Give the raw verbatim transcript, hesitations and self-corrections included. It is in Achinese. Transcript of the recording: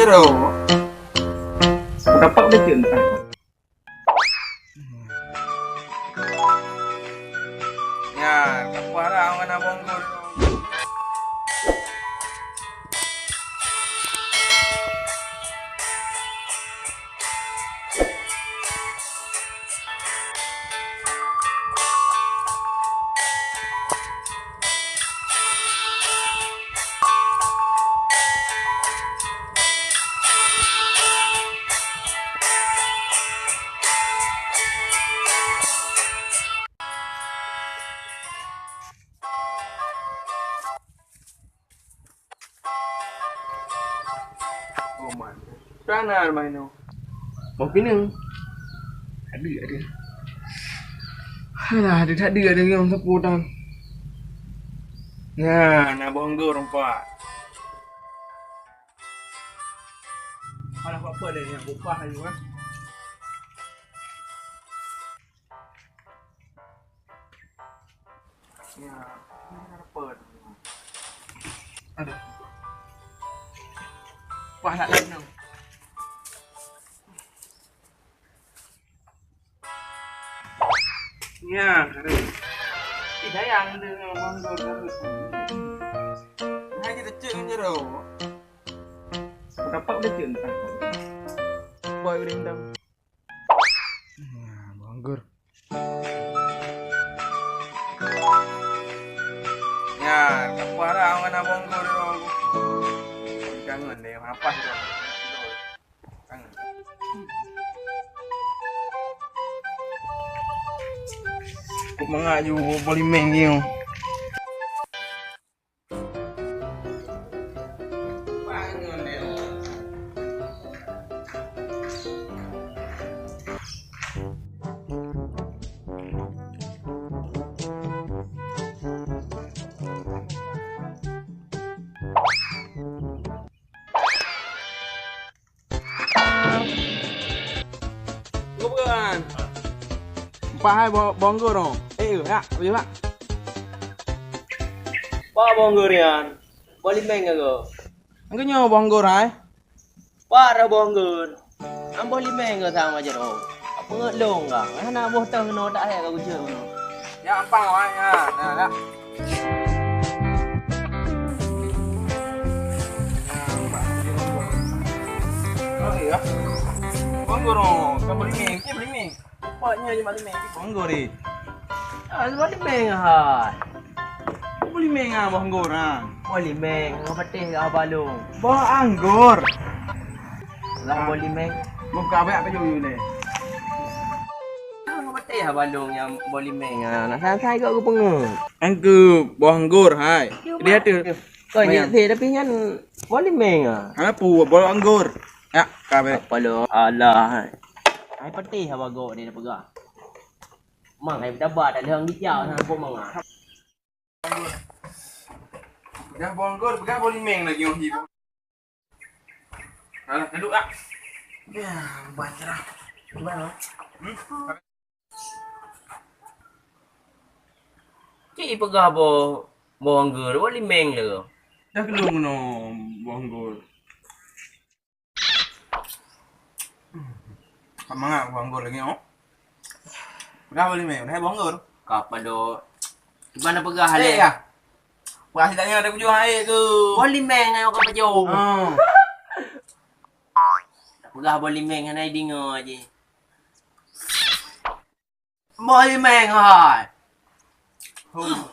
Bro. Dapat udah cek entah. Ya, kapah dah orang nak bonggol. Oh, man. Sana main tu. Mau kena. Ada, ada. Alah, ada tak ada, ada yang sapu tan. Nah, nak bonggol rompak. Alah, apa-apa dah yang upah ayu, ah. Ya, ini apa? Aduh. Wah, nak lain tu. Ya, keren. Ih, sayang dia dengan bonggol terus. Hai kita cek dengan jeruk. Dapat udah cek entah. Boy udah endam. Nah, bonggol. Ya, kapah dah orang nak bonggol dulu. Jangan deh, apa sih? Jangan. Kok mengaju bolimeng ni. Bukan. Empat hai bo-, bonggol tu. Eh, eh, nak, boleh, Pak? Pak bonggol nyan. Bolimeng ke? Engkau nyoe bonggol hai. Pak dah bonggol. Am bolimeng ke sama je tu. Apa ngelong ka? Hana boh teuh no tak hai ka kucing. Ya, ampang wai. Ya, ya, ya. Oh, iya. Bonggol, kan bolimeng, kan bolimeng. Paknya je bolimeng. Bonggol ni. Ah, bolimeng hai. Bolimeng ah, bonggol ah. Bolimeng, ngon peuteh ka balong. Boh anggor. Lah bolimeng. Buka banyak baju you ni. Ngon peuteh ka balong nyang bolimeng ah. Nak santai kau ke pengen. Angku boh anggor hai. Dia tu. Kau ni tapi nyan bolimeng ah. Apa boh anggor? Ya, ka beh. Apa lo? Alah. Hai peuteh haba gok dia peugah. Mang hai taba dah leueng gijau na kok mang ah. Peugah bonggol, peugah bolimeng lagi orang hibu. Alah, duduk ah. Ya, banjir ah. Gimana? Hmm? Cik peugah boh, boh anggor, boh limeng le. Dah kelung no boh anggor. Ka mangat boh anggor lagi oh. Dah boh limeng, dah boh anggor. Ka pado. Gimana peugah le? Ya. Peugah tidak ada ujung air tu. Boh limeng ayo ka pajong. Ha. Peugah boh limeng hana idingo je. Boh limeng hai. Huh.